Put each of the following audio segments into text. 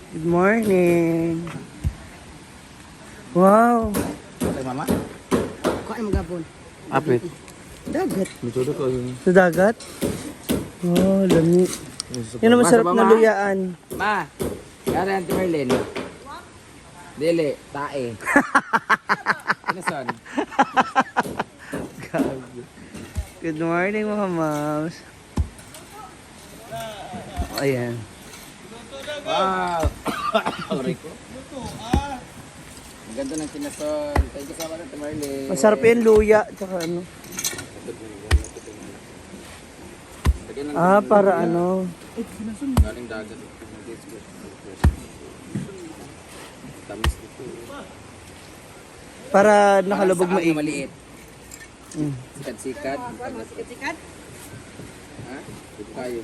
Good morning. Wow. Kay mama? Kuan magabon. Apit. Dagat. Mituro ko yun. Sa dagat? Oh, lami. Yan ang masarap na luyaan. Ma, kaya Auntie Merlin. Dili, tae. Ano son? Gago. Good morning, mga moms. Ayan. Wow! Aray ko. Ang ganda ng sinason. Thank you so much, Auntie Merlin. Masarap yung luya. Tsaka ano. Lagyan ng Ah, para ano. Galing dagat. Tamis nito. Para nakalubog Parang maigi. sa maliit. Mm. Sikat-sikat. Sikat-sikat. Ha? Dito tayo.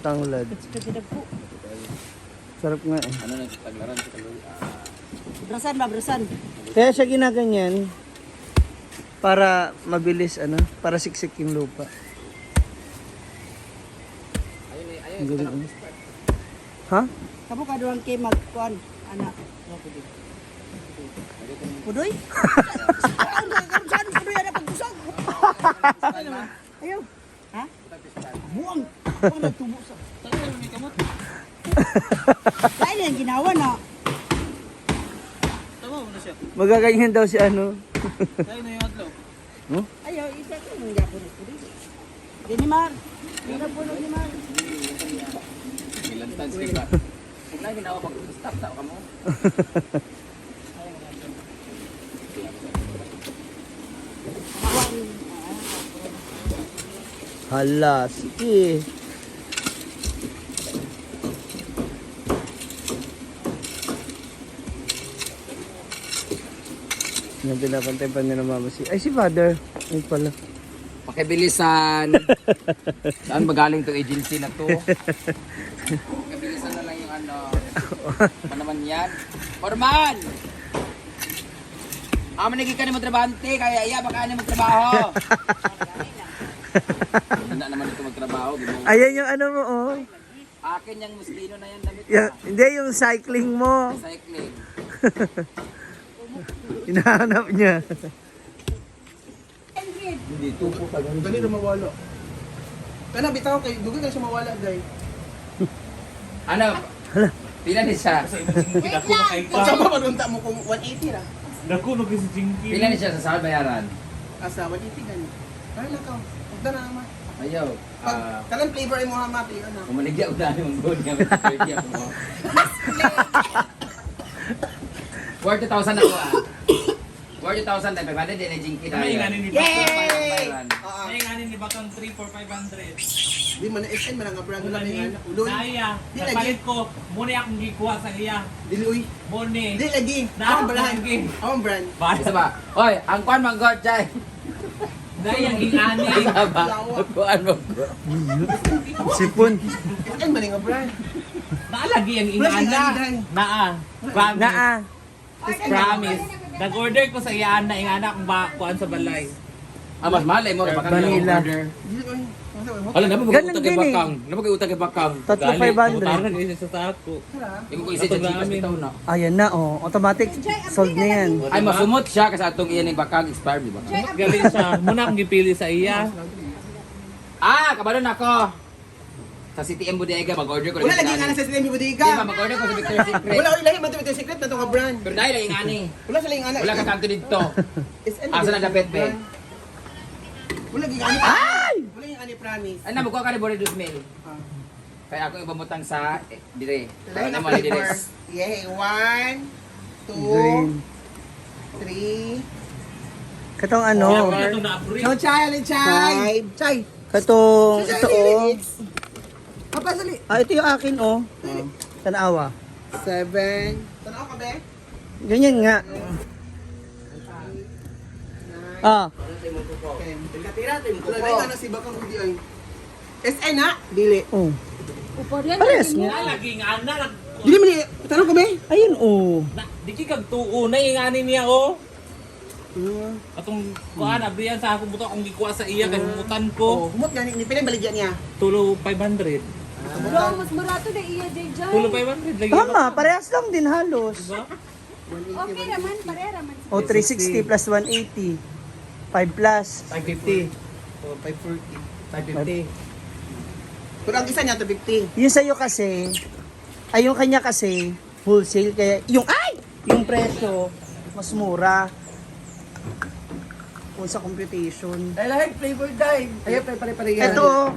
Tanglad. Sikat-sikat po. Sarap nga eh. Ano na sa taglaran sa kaluy? Brasan ba, brasan? Kaya siya ginaganyan para mabilis ano, para siksik yung lupa. Ayun eh, ayun. Ang galing, ano? Ha? Kamo ka duwang kay magkuan ana. Pudoy? Saan saan pudoy ana pagkusog? Ayaw. Ha? Buang. Buang nagtubo sa. Kain ang ginawa na. Magaganyan daw si ano. Ayaw, isa ko mong yapon ni pudoy. Dinimar. Dinimar ni Mar. Milantan sige ba? Huwag na ginawa pag stop tao ka mo. Hala, sige. Yan, pinapantay pa nila mama si... Ay, si father. Ay pala. Pakibilisan. Saan ba galing tong agency na to? Pakibilisan na lang yung ano. Ano naman yan? Forman! Amo naging ka ni magtrabahante, kaya iya baka ano magtrabaho. Hindi na naman ito magtrabaho. Ginoo. Ayan yung ano mo, oh. Akin yung muslino na yan damit. Yung, hindi, yung cycling mo. Cycling. Hinahanap niya. Dali na mawala. Kana bitaw kay dugay kay siya mawala day. Ano? Pila ni siya? Kung sa ba unta mo kung 180 ra. Dako no kasi Jinky. Pila ni siya sa sahod bayaran? Asa 180 gani. Para lang ka. Pagda na naman. Ayaw. Pag Ah, kanang flavor imo ha ma pilion na. Kumaligya ko dami mong goal niya. Mag-30 ako mo. 40,000 ako ah. 40,000 tayo. 500 din ay Jinky tayo. May nganin ni Yay! Bayaran. Oo. May nganin ni Bakang 3 for 500. Di man na SN man nga brand wala Wala may ni. ana. Uloy. Naya, Di lagi. napalit ko. Muna akong gikuha sa iya. Dili uy. Mone. Di lagi. Na- Ang brand. lagi. Ang brand. Isa ba? Oy, ang kuan man god, Jai. Naya, gingani. Isa ba? Ang kuan man god. Sipon. SN man nga brand. Naalagi ang Wala ingana. siyang ingani, Naa. Promise. Naa. Promise. Nag-order ko sa iya na ingana akong kuan sa balay. Ah, mas malay mo. Bakang Vanilla. order. Dili uy. Hala, napag Ganun utang kay din eh. Bakang. Napag utang kay Bakang. Tatlo Gali, 500. Utaran ni siya sa ako. Imo ko isa sa Gcash bitaw na. Ayan na, oh. Automatic, sold na yan. Ay, masumot siya kasi atong iyan yung Bakang expired, di ba? Gali siya. Muna akong gipili sa iya. Ah, kabalo na ako. Sa CTM Bodega, mag-order ko. Wala lagi nga na sa SN Bodega. Di ba, mag-order ko sa Victoria's Secret. Wala uy lahi man to Victoria's Secret na to nga brand. Pero dahil lang ani. Wala sila yung ana. Wala ka kanto dito. SN. Asa na dapat, be? Wala gyud ani. Ay! Wala yung ani promise. Ano, magkuha ka ni Bory Dusmil. Ah. Kaya ako ibamutang sa eh, dire. Para Lahi na na mo ni dire. flavor. Yay! One, two, Green. three. Katong ano. Kaya ito na-approve. No, chay, chay. Five. Chay. Katong, ito oh. Kapasali. Ah, ito yung akin oh. Tanawa. Seven. Tanaw ka, be? Ganyan nga. Ah, Ten. Wala na yung ano si Bakang Hudi ay. SN na? Dili. oh. Parehas nga. Naalagi ingana. Dili man ni. Tanong ka, be? Ayun oh. Na, di kag tuo na ingani niya oh. Atong kuan abrihan sa akong buto akong gikuha sa iya kay humutan Oh, ko. humot gani ni pila baligya niya. Tulo 500. Bro, mas murato na iya, Jay Jay. Tulo 500 lagi. Tama, parehas lang din halos. Diba? Okay raman, pare raman. O 360 plus 180. 5 plus. 550. Oh, 540. 550. Pero ang isa niya 250. Yung sa'yo kasi, ay yung kanya kasi, wholesale, kaya yung, ay! Yung presyo, mas mura. Kung sa computation. I like flavor dime. Ay, pare pare yan. Ito,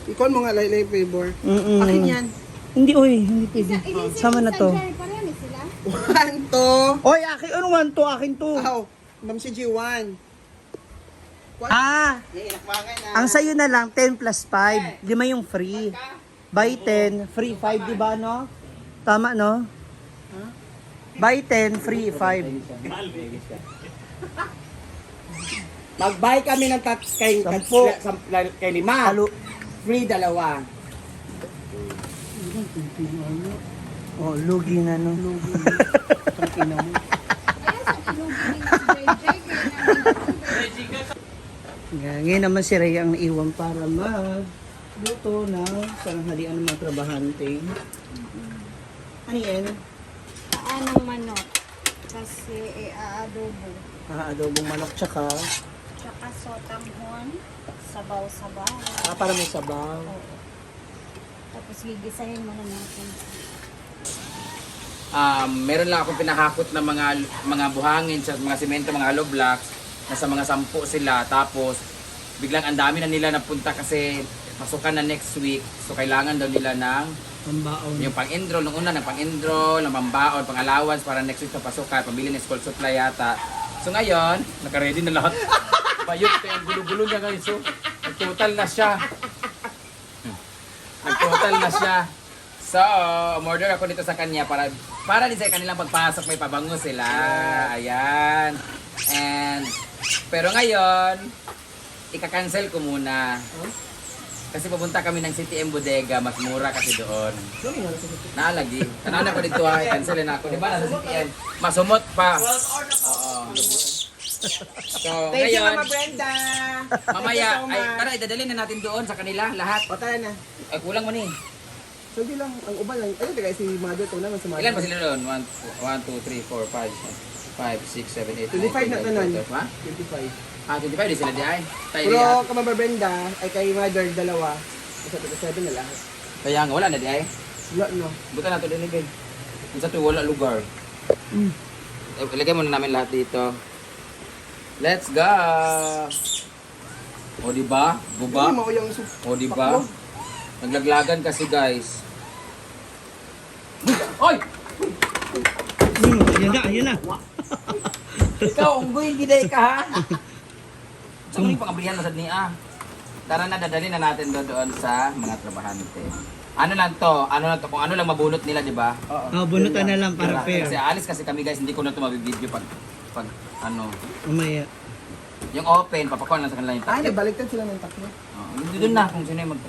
Ikaw mo nga lahi flavor. mm. Akin yan. Hindi, oy, hindi pwede. Sama na to. Pare ni sila. 1 2. Oy, akin, ano, 1, 2, akin to. Aw, Ma'am si G1. Ah, May inakbangan na. ang sa'yo na lang, 10 plus 5. Lima yung free. Buy 10, free 5, di ba, no? Tama, no? Buy 10, free 5. Mag-buy kami ng tat kay 10. kay lima. Halo. Free dalawa. Oh, lugi na, no? Ayan sa ilugi ni si Jay Jay. Kaya namin Nga, ngayon naman si Rhea ang naiwan para magluto ng pananghalian ng mga trabahante. Ano yan? Paa ng manok. Kasi eh, aadobo. Ah, adobong manok tsaka Tsaka sotanghon. Sabaw-sabaw. para may sabaw. Oo. Tapos gigisahin muna natin. Meron lang akong pinahakot na mga buhangin sa mga simento, mga hollow blocks. Nasa mga 10 sila. Tapos, biglang ang dami na nila napunta kasi pasukan na next week. So, kailangan daw nila ng Pambaon. yung pang-enroll. Nung una, ng pang-enroll, ng pambaon, pang-allowance para next week sa pasukan, pambili ng school supply yata. So, ngayon, naka-ready na lahat. Bayot kaya ang gulo-gulo niya guys. So, nag-total na siya. Nag-total na siya. So, umorder ako dito sa kanya para para din sa kanilang pagpasok may pabango sila. Ayan. And pero ngayon, ika-cancel ko muna. Kasi pupunta kami ng CTM Bodega, mas mura kasi doon. Naalagi. Tanaw na ko dito ha, i-cancel na ako. Di ba nasa CTM? Masumot pa. Oo. So, Thank you, ngayon, Mama Brenda. mamaya, Thank you so ay, much. tara, idadali na natin doon sa kanila, lahat. O, tara na. Ay, kulang mo ni. So, di lang, ang uban lang. Ayun, guys, si Mother ko naman sa Mother. Ilan ba sila doon? 1, 2, 3, 4, 5, 5, 6, 7, 8, 25 na tanan. 9, 10, 11, 25. Ah, 25 din sila di ay. Tayo Pero, di kay Mama Brenda, ay kay Mother, dalawa. Isa, 27 na lahat. Kaya nga, wala na di ay. Wala, no. Buta na ito din eh. Kung sa ito, wala lugar. Eh, ilagay muna namin lahat dito. Let's go! O, di ba? Buba? Hindi mo yung soup. O, di ba? Naglaglagan kasi, guys. Oy! Yun na, yun na. Ikaw, unggoy, hindi day ka, ha? Sa muling pangabrihan na sad niya. Tara na, dadali na natin doon sa mga trabahante. Ano lang to? Ano lang to? Kung ano lang mabunot nila, di ba? Oh, bunutan na lang para fair. Kasi alis kasi kami guys, hindi ko na ito mabibideo pag ano. Mamaya. Yung open, papakuha lang sa kanila yung Ay, takip. nagbaligtad sila ng takbo. Oo, doon na kung sino yung mag...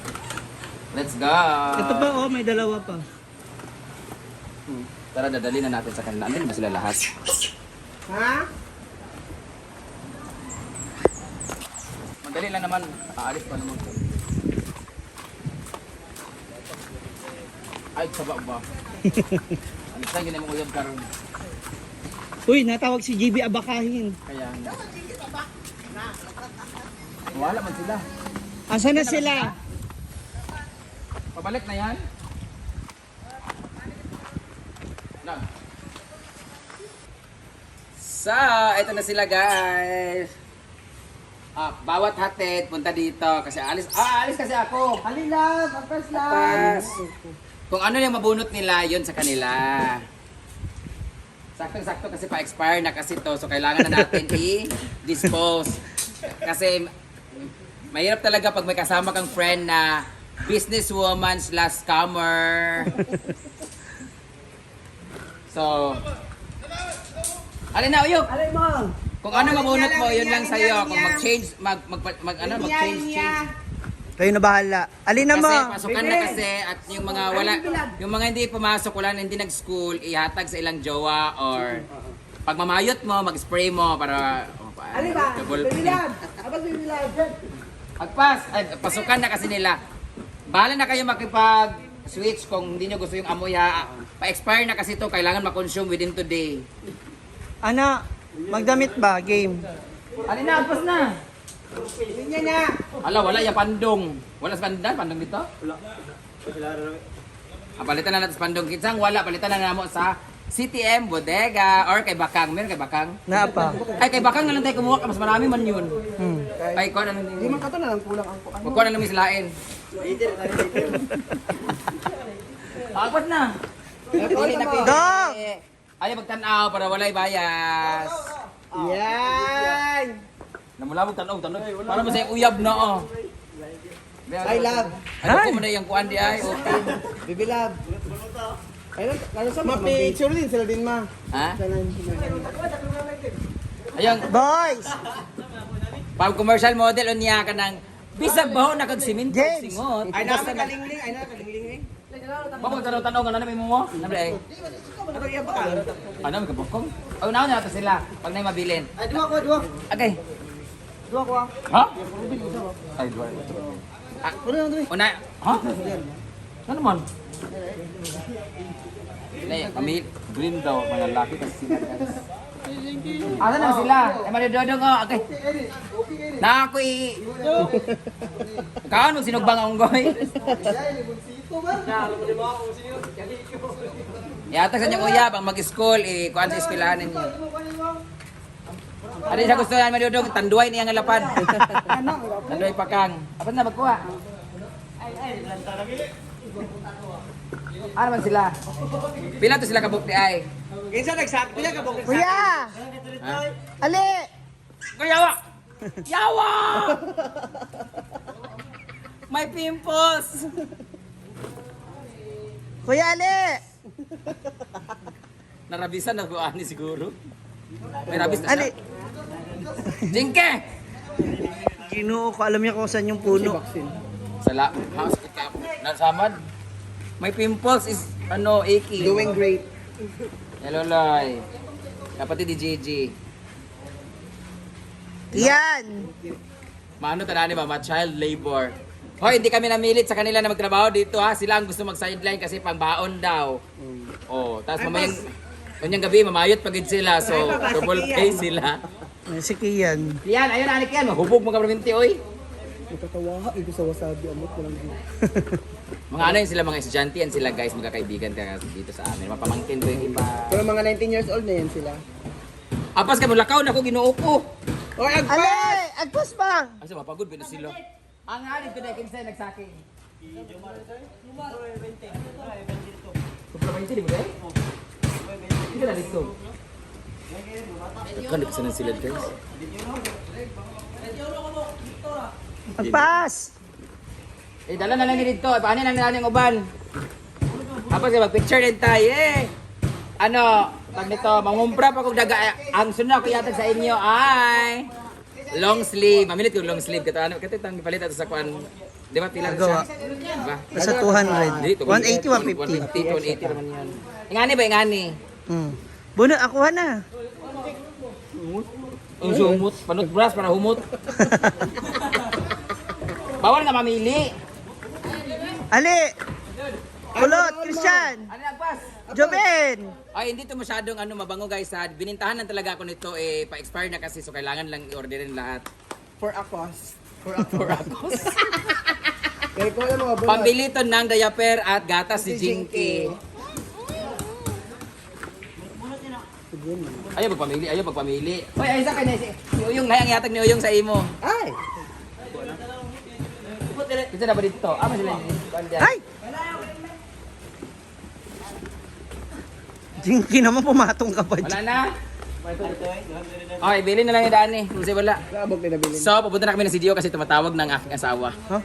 Let's go! Ito pa, oh, may dalawa pa. Tara, dadali na natin sa kanila. Andun ba sila lahat? Ha? Madali lang naman. Aalis pa naman. Ay, saba ba? Ano saan yun ang uyab karon? Uy, natawag si GB Abakahin. Kaya nga. Wala man sila. Asa na sila? Pabalik na yan. Lang. So, ito na sila guys. Ah, bawat hatid punta dito kasi alis alis kasi ako. Halila, papas Pass. Kung ano yung mabunot nila, yun sa kanila. Saktong-sakto kasi pa-expire na kasi to, so kailangan na natin i-dispose. Kasi mahirap talaga pag may kasama kang friend na businesswoman/scammer. So, alin na, uyok? Alay mo! Kung ano mabunot mo, yun lang sa'yo. Kung mag-change, mag, mag, mag, ano, mag-change, change. Kayo na bahala. Alin na mo? Kasi pasukan na kasi at yung mga wala yung mga hindi pumasok, wala na hindi nag-school, ihatag sa ilang jowa or pag mamayot mo, mag-spray mo para oh, Ano ba? Double Baby love. Abas baby love. Agpas, ay, pasukan na kasi nila. Bahala na kayo makipag-switch kung hindi nyo gusto yung amoy ha. Pa-expire na kasi to, kailangan ma-consume within today. Ana, magdamit ba? Game. Alin na, agpas na. Linya na. Ala, wala yung pandong. Wala sa pandan, pandong dito? Wala. Ah, palitan na natin sa pandong. Kitsang wala, palitan na namo sa CTM, Bodega, or kay Bakang. Meron kay Bakang? Na pa. Ay, kay Bakang na lang tayo kumuha. Mas marami man yun. Ay, kuha na lang. Di man kato na lang kulang ang kuan. Magkuha na lang yung silain. Agpat na. Pili na pili. Dog! Ayaw magtanaw para walay bias. Yan! Namulabog tanaw, tanaw. Para mo sa uyab na oh. I love. Ay, bako mo na yung kuan di ay. Okay. Baby love. Ma-picture din sila din ma. Ha? Ayun, Boys! pag commercial model unya ka ng bisag baho na kag simento James! singot. Ay na kalingling, ay na kalingling eh. Bako tanaw tanaw nga na may mo. Nabre ay. Ano iya ba? Ano may kabukong? Oh, naon na nato sila pag nay mabilin. Ay duwa ko, duwa. Okay. Duwa ko ah. Ha? Ay, duwa. Ah, una, ha? Ano man? Nay, kami green daw mga lalaki kasi sila guys. Asa na sila? Ay, madododong oh. Okay. Na ako i Kaon mo sinugbang ang unggoy. Yata sa inyong uyab ang mag-school eh kuan sa eskwelahan ninyo. Ano siya gusto yan madudong tanduay niya nga lapad. Tanduay pa kang. Apan na magkuha. Ano man sila? Pila to sila kabuk di ay. Kinsa nagsakto niya kabuk. Kuya! Ha? Ali! Kuya, yawa! Yawa! May pimples! Kuya Ali! Narabisan na ani siguro. May rabis na Ali! siya. Jingke! Ginoo ko, alam niya kung saan yung puno. Sala, house ka. Nasamad. May pimples is ano, achy. Doing great. Hello, Loy. Kapatid ni Gigi. Yan! Maano tanan ni Mama child labor. Hoy, hindi kami namilit sa kanila na magtrabaho dito ha. Sila ang gusto mag-sideline kasi pangbaon daw. Oh, tapos mamayang unyang gabi mamayot pagid sila. So, double pay sila. Si Kian. Yan, ayun anik yan. Mahubog mga prominti oy. Natatawa, igo sa wasabi amot ko lang dito. Mga ano yun sila, mga estudyante yan sila guys, magkakaibigan ka dito sa amin. Mapamangkin ko yung iba. Pero mga 19 years old na yan sila. Apas ka mulakaw na ko Ginoo ko. Oy, agpas! Ali! Agpas ba? Asa mapagod ba na sila? Ang alin ko na kinsa nagsaking. Kupra 20 di mo dai? Hindi ka na dito. Daghan na sila guys. Agpas! Eh dala na lang ni dito. Paano na lang ang uban? Tapos eh, mag-picture din tayo eh. Ano, tag nito, mangumpra pa kog daga. Ang sunod ako yatag sa inyo ay long sleeve. Mamilit kog long sleeve kato ano kato itang gipalit ato sa kuan. Di ba pila Nagawa. siya? Di ba? Nasa 200. Dili, 180, 150, 150. 180 naman yan. Ingani ba ingani? Buno, akuha na. Ang sumot, panot brush para humot. Bawal nga mamili. Ali! Kulot, Christian! Ano nagpas? Joven! Ay, hindi to masyadong ano, mabango guys ha. Binintahan lang talaga ako nito eh, pa-expire na kasi so kailangan lang i-orderin lahat. For a cost. For akos. Kaya ko alam mga bunot. Pambili to ng diaper at gatas si Si Jinky. Jinky. Ayaw pagpamili, ayaw pagpamili. Hoy, ay sa kanya si, si Uyong layang yatag ni Uyong sa imo. Ay! Kita na ba dito? Ah, sila ni. Ay! Jinky naman, pumatong ka pa Wala dyan. na. Okay, bilhin na lang yung daan eh. Kasi wala. Naabog na nabilin. So, pupunta na kami ng CDO kasi tumatawag ng aking asawa. Huh?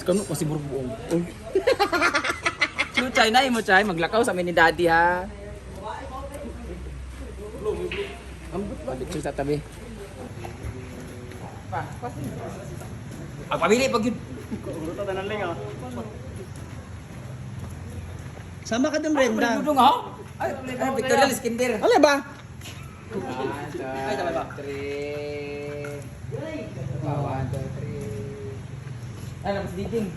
Kano kasi buong. Chuchay na imo chay, maglakaw sa amin ni daddy ha. Picture sa tabi. Ang pamili pag yun. Sama ka dun, Brenda. Dudong ha? Ay, ay, Victoria Liskinder. Ano ba? Ay, tama ba? Three. Ay, napos diding.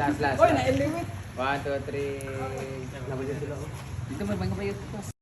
Last, last. Oy, na-elevate. 1, 2, 3. Dito, may bangga pa yun.